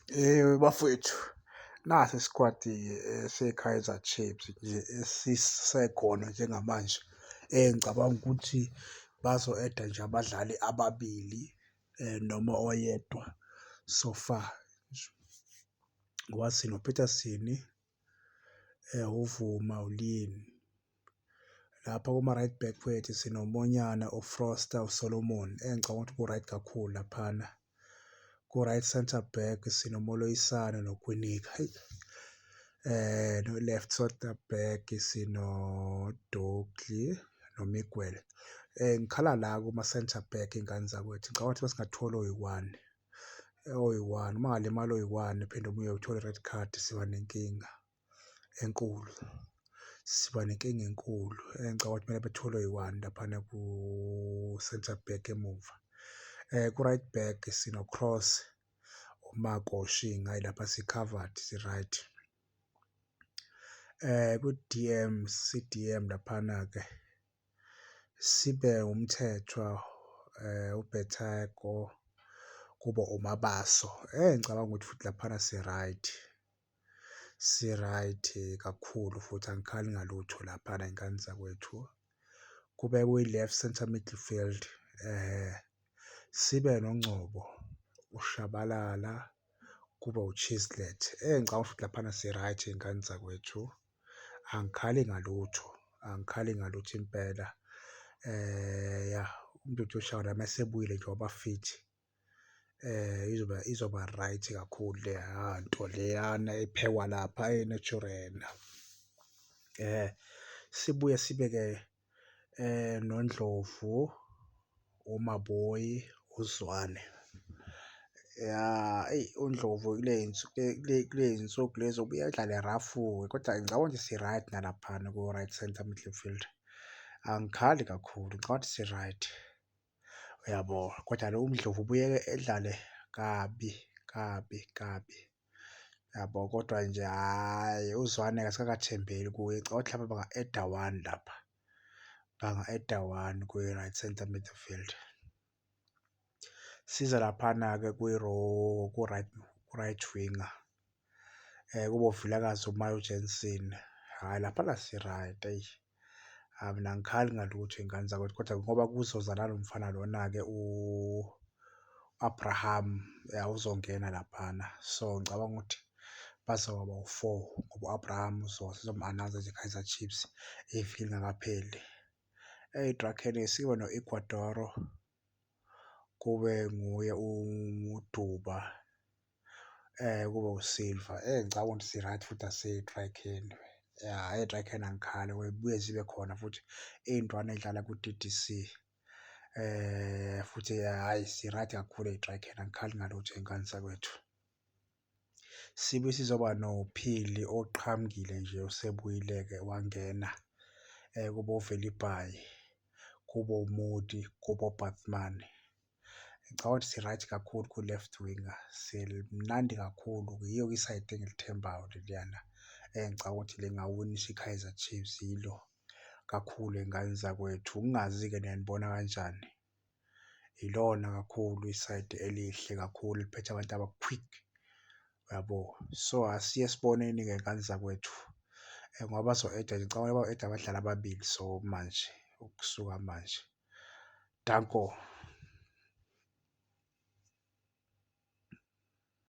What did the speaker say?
Bafowethu, nasi isikwati-ke se-Kaizer Chiefs nje esisekhona njengamanje engicabanga ukuthi bazo-add-a nje abadlali ababili noma oyedwa so far nje. Ngoba sinoPeterson, uBvuma, uLean. Lapha kuma-right back wethu sinoMonyane, uFoster, uSolomon engicabanga ukuthi ku-right kakhulu laphana. Ku-right centre back sinoMoloisane noKwinika, hhayi. No-left centre back sinoDortley noMiguel. Ngikhala la kuma-centre back iy'ngane zakwethu, ngicabanga ukuthi masingathola oyi-one, oyi-one, uma kungalimala oyi-one phinde omunye uthole i-red card siba nenkinga enkulu, siba nenkinga enkulu. Engicabanga ukuthi kumele bethole oyi-one laphana ku-centre back emuva. Ku-right back sino-Cross, uMako, uShinga, hhayi lapha si-covered si-right. Ku-DM, C_D_M laphana-ke sibe uMthethwa, uBhetheko, kube uMabaso. Ngicabanga ukuthi futhi laphana si-right, si-right kakhulu futhi angikhali ngalutho laphana y'ngane zakwethu. Kube kwi-left centre midfield sibe noNgcobo, uShabalala, kube uChislett. Ngicabanga ukuthi laphana si-right iy'ngane zakwethu, angikhali ngalutho, angikhali ngalutho impela. Ya, uMduduzi Shabalala uma esebuyile nje waba-fit izoba izoba right kakhulu leya nto leyana ephekwa lapha eNaturena. Sibuye sibe-ke noNdlovu, uMaboe, uZwane. Ya, eyi uNdlovu kuley'nsuku kuley'nsuku lezi ubuye adlale rough-ke kodwa ngicabanga ukuthi si-right nalaphana ku-right centre midfield. Angikhali kakhulu, ngicabanga ukuthi si-right, uyabo? Kodwa lo uNdlovu ubuye edlale kabi kabi kabi, yabo? Kodwa nje hhayi uZwane asikakathembeli kuye, ngicabanga ukuthi mhlampe banga-add-a one lapha, banga-add-a one kwi-right centre midfield. Size laphana-ke ku-right, ku-right winger kube uVilakazi, uMayo Jansen, hhayi laphana si-right eyi. Hhayi, mina angikhali ngalutho y'ngane zakwethu kodwa ngoba kuzoza nalo mfana lona-ke u-Abraham, ya uzongena laphana. So, ngicabanga ukuthi bazoba bawu-four ngoba u-Abraham sizomu-announce-a nje-Kaizer Chiefs iviki lingakapheli. Ey'trakheni sibe no-Ighodaro, kube nguye uDuba, kube uSilva. Ngicabanga ukuthi si-right futhi nasey'trakheni. Ya, ey'trakheni angikhali zibuye zibe khona futhi iy'ntwana ey'dlala ku-D_D_C. Futhi hhayi si-right kakhulu ey'trakheni angikhali ngalutho y'ngane zakwethu. Sibuye sizoba noPhili oqhamukile nje osebuyile-ke wangena, kube oVelebayi, kube uModi, kube oBaartman. Ngicabanga ukuthi si-right kakhulu ku-left winger, simnandi kakhulu, yiyo-ke isayidi engilithembayo leliyana engicabanga ukuthi lingawinisa i-Kaizer Chiefs yilo kakhulu ey'ngane zakwethu. Ngingazi-ke nina nibona kanjani? Ilona kakhulu isayidi elihle kakhulu eliphethe abantu aba-quick, uyabo? So, asiye siboneni-ke y'ngane zakwethu ngoba bazo-add-a nje ngicabanga bazo-add-a abadlali ababili so manje ukusuka manje. Danko.